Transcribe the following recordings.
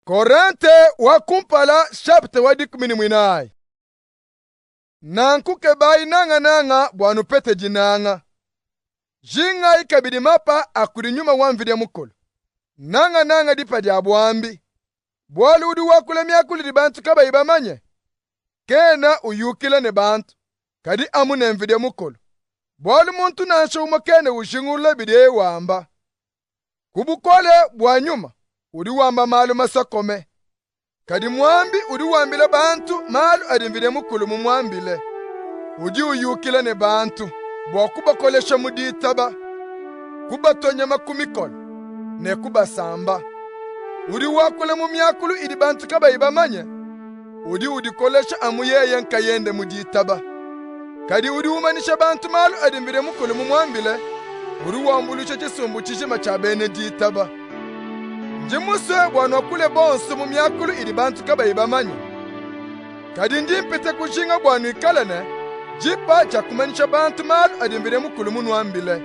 Korente wa kumpala chapitre wa dikumi ne muinayi. Nanku kebayi nangananga bua nupete dinanga. Jingayi kabidi mapa a kudi Nyuma wa Mvidie Mukulu, nangananga dipa dia buambi. Bualu udi wakula miakulu idi bantu kabayi bamanye, kena uyukila ne bantu, kadi amu ne Mvidie Mukulu. Bualu muntu nansha umue kena ujingulula bidiye wamba. Ku bukole bua Nyuma udi wamba malu masokome. Kadi muambi udi wambila bantu malu adi Mvidi Mukulu mumuambile. Udi uyukila ne bantu bua kubakolesha mu ditaba, kubatua nyama ku mikolo ne kubasamba. Udi wakula mu miakulu idi bantu kabayi bamanye, udi udikolesha amu yeye nkayende mu ditaba. Kadi udi umanyisha bantu malu adi Mvidi Mukulu mumuambile, udi wambuluisha tshisumbu tshijima tshia bena ditaba. Ndi musue bua nuakule bonsu mu miakulu idi bantu kabayi bamanye. Kadi ndi mpita kujinga bua nuikale ne dipa dia kumanyisha bantu malu adi Mvidi Mukulu munuambile.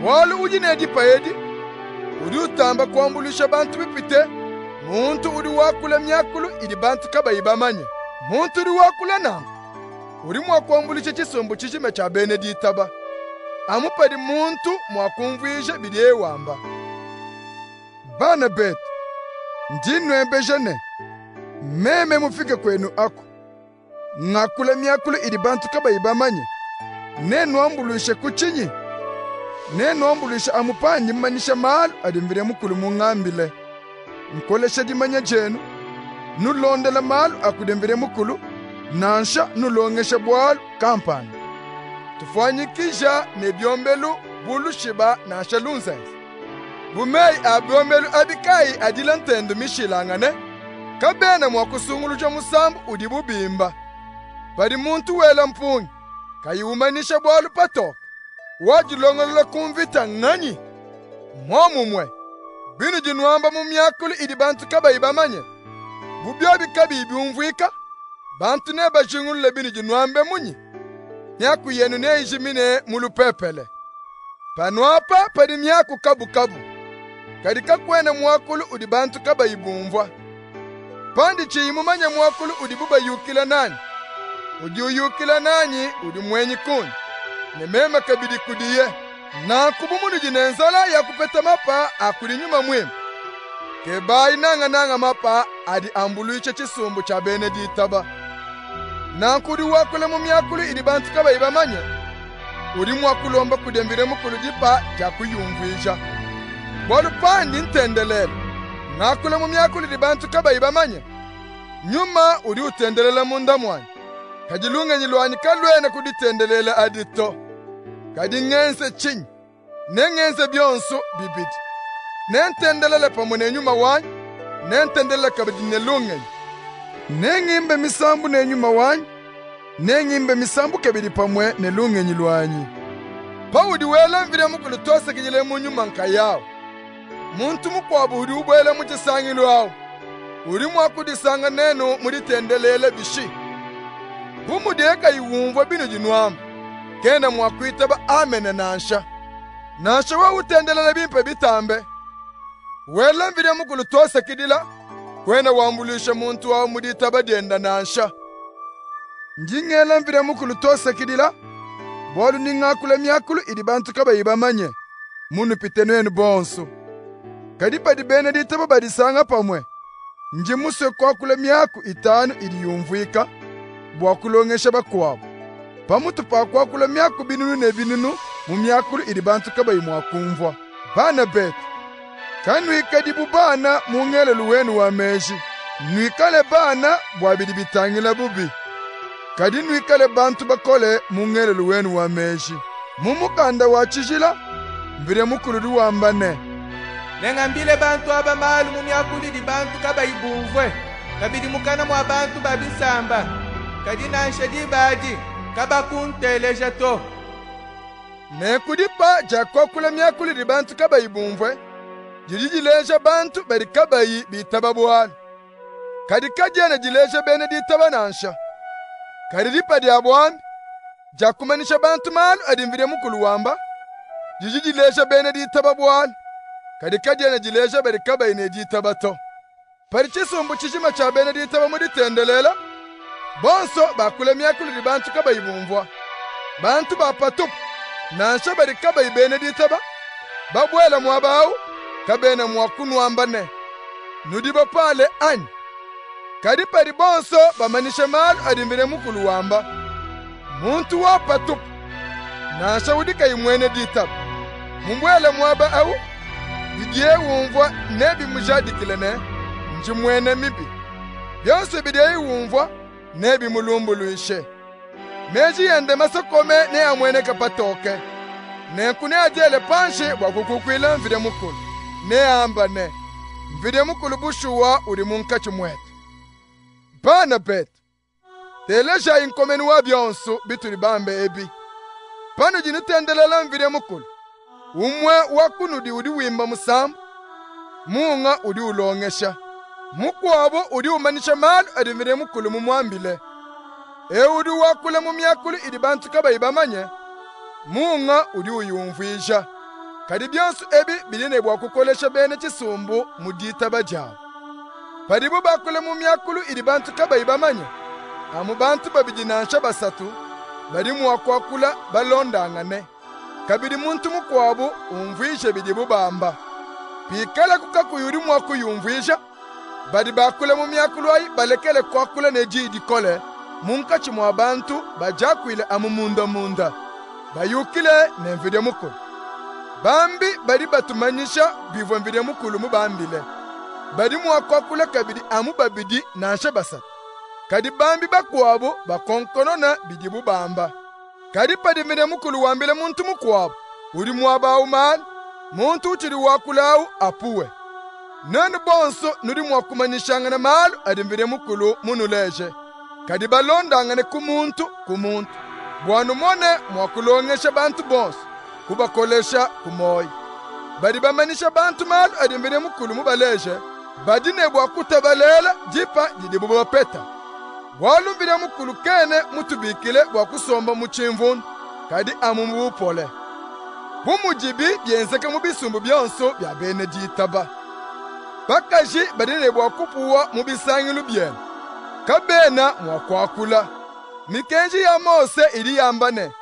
Bualu udi ne dipa edi, udi utamba kuambuluisha bantu bipite muntu udi wakula miakulu idi bantu kabayi bamanye. Muntu udi wakula nanku udi mua kuambuluisha tshisumbu tshijima tshia bena ditaba, amu padi muntu mua kumvuija bidiye wamba. Bana betu, ndi nnuebeja ne, meme mufike kuenu aku, ngakula miakulu idi bantu kabayi bamanye, nennuambuluishe ku tshinyi? Nennuambuluishe amu pandi mmanyisha malu adi Mvidi Mukulu mungambile, nkolesha dimanya dienu, nulondela malu a kudi Mvidi Mukulu, nansha nulongesha bualu kampanda. Tufuanyikija ne biombelu bu lushiba nansha lunzenze. Bu meyi a biombelu abi kaayi adila ntendu mishilangane, kabena mua kusunguluja musambu udibu bimba. Padi muntu wela mpungi, kayi umanyisha bualu patoke, wadilongolola ku mvita nnganyi? Muomumue, binudi nuamba mu miakulu idi bantu kabayi bamanye, bu biobi kabiyi biumvuika, bantu nebajingulule binudi nuambe munyi? Miaku yenu neyijimine mu lupepele. Panuapa padi miaku kabukabu, kadi kakuena muakulu udi bantu kabayi bumvua. Pandi tshiyi mumanye muakulu udibu bayukila nanyi, udi uyukila nanyi udi muenyi kundi, ne meme kabidi kudiye. Nanku bu munudi ne nzala ya kupeta mapa a kudi Nyuma Muimpe, kebayi nangananga mapa adi ambuluisha tshisumbu tshia bena ditaba. Nanku udi wakula mu miakulu idi bantu kabayi bamanye, udi mua kulomba kudi Mvidi Mukulu dipa dia kuyumvuija. Bualu pandi ntendelela, ngakula mu miakulu idi bantu kabayi bamanye, Nyuma udi utendelela munda muanyi, kadi lungenyi luanyi kaluena ku ditendelela adi to. Kadi ngenze tshinyi? Nengenze bionso bibidi. Nentendelele pamue ne nyuma wanyi, nentendelele kabidi ne lungenyi. Nengimbe misambu ne nyuma wanyi, nengimbe misambu kabidi pamue ne lungenyi luanyi. Paudi wela Mvidi Mukulu tuasakidila mu nyuma nkayawu, muntu mukuabu udi ubuela mu tshisangilu awu udi mua kudisanga nenu mu ditendelela bishi? Bu mudiye kayi umvua binudi nuamba, kena mua kuitaba amene nansha. Nansha wewe utendelela bimpe bitambe, wela Mvidi Mukulu tuasakidila, kuena wambuluisha muntu awu mu ditaba diende nansha. Ndi ngela Mvidi Mukulu tuasakidila, bualu ndi ngakula miakulu idi bantu kabayi bamanye, munupite nuenu bonsu. Kadi padi bena ditaba badisanga pamue, ndi musue kuakula miaku itanu idi yumvuika bua kulongesha bakuabu, pamutu pa kuakula miaku binunu ne binunu mu miakulu idi bantu kabayi mua kumvua. Bana betu, kanuikadi bu bana mu ngelelu wenu wa meji. Nuikale bana bua bidi bitangila bubi, kadi nuikale bantu bakole mu ngelelu wenu wa meji. Mu mukanda wa tshijila, Mvidi Mukulu udi wamba ne, Nengambile bantu aba malu mu miakulu idi bantu kabayi bumvue, kabidi mukana mua bantu ba bisamba. Kadi nansha diba adi kabakunteleja to. Nenku dipa dia kuakula miakulu idi bantu kabayi bumvue didi dileja bantu badi kabayi bitaba bualu, kadi kadiena dileja bena ditaba nansha. Kadi dipa dia buambi, dia kumanyisha bantu malu adi Mvidi Mukulu wamba, didi dileja bena ditaba bualu, kadi kadiena dileja badi kabayi ne ditaba to. Padi tshisumbu tshijima tshia bena ditaba mu ditendelela, bonso bakula miakulu idi bantu kabayi bumvua. Bantu ba patupu, nansha badi kabayi bena ditaba, babuela muaba awu, kabena mua kunuamba ne, nudi bapale anyi? Kadi padi bonso bamanyisha malu adi Mvidi Mukulu wamba, muntu wa patupu, nansha udi kayi muena ditaba, mubuele muaba awu, bidiye umvua nebimujadikile ne, ndi muena mibi. Bionso bidiye umvua nebimulumbuluishe. Meji ende masokome neamueneke patoke. Nenku neadiele panshi bua kukukuila Mvidi Mukulu. Neambe ne, Mvidi Mukulu bushuwa udi munkatshi muetu. Bana betu, telejayi nkomenu wa bionsu bitudi bambe ebi. Panudi nutendelela Mvidi Mukulu, umue wa kunudi udi wimba musambu, munga udi ulongesha, mukuabu udi umanyisha malu adi Mvidi Mukulu mumuambile. Eu udi wakula mu miakulu idi bantu kabayi bamanye, munga udi uyumvuija. Kadi bionso ebi bidi ne bua kukolesha bena tshisumbu mu ditaba diabu. Padibu bakula mu miakulu idi bantu kabayi bamanye, amu bantu babidi nansha basatu badi mua kuakula balondangane. Kabidi muntu mukuabu umvuije bidibu bamba. Pikalaku kakuyi udi mua kuyumvuija, badi bakula mu miakulu ayi balekele kuakula ne diyi dikole munkatshi mua bantu badiakuile amu munda munda, bayukile ne Mvidi Mukulu. Bambi badi batumanyisha bivua Mvidi Mukulu mubambile. Badi mua kuakula kabidi amu babidi nansha basatu. Kadi bambi bakuabu bakonkonone bidibu bamba. Kadi padi Mvidi Mukulu wambila muntu mukuabu udi muaba awu malu, muntu utshidi wakula awu apuwe. Nuenu bonso nudi mua kumanyishangana malu adi Mvidi Mukulu munuleje, kadi balondangane ku muntu ku muntu, bua numone mua kulongesha bantu bonso, kubakolesha ku muoyo. Badi bamanyisha bantu malu adi Mvidi Mukulu mubaleje, badi ne bua kutabalela dipa didibu bapeta. Bualu Mvidi Mukulu kena mutubikile bua kusomba mu tshimvundu, kadi amu mu bupole. Bu mudibi bienzeka mu bisumbu bionso bia bena ditaba. Bakaji badi ne bua kupuwa mu bisangilu bienu, kabena mua kuakula. Mikenji ya Mose idi yamba ne,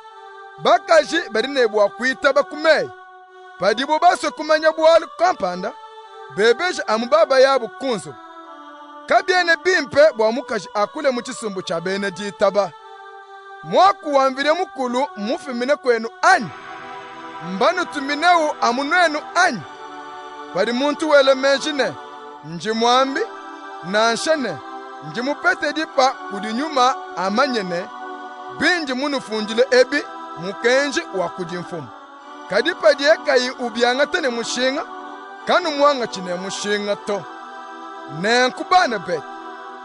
bakaji badi ne bua kuitaba ku meyi. Padibu basue kumanya bualu kampanda, bebeje amu babayabu ku nzubu. Kabiena bimpe bua mukaji akule mu tshisumbu tshia bena ditaba. Muaku wa Mvidi Mukulu mmufumine kuenu anyi? Mbanutuminewu amu nuenu anyi? Padi muntu wela meji ne, ndi muambi, nansha ne, ndi mupete dipa kudi Nyuma, amanye ne, bindi munufundile ebi mmukenji wa kudi Mfumu. Kadi padiye kayi ubiangata ne mushinga, kanumuangatshi ne mushinga to. Nenku bana betu,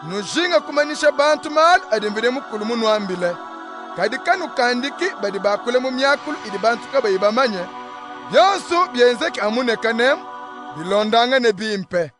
nujinge kumanyisha bantu malu adi Mvidi Mukulu munuambile. Kadi kanukandiki badi bakula mu miakulu idi bantu kabayi bamanye. Bionsu bienzeke amu ne kanemu, bilondangane bimpe.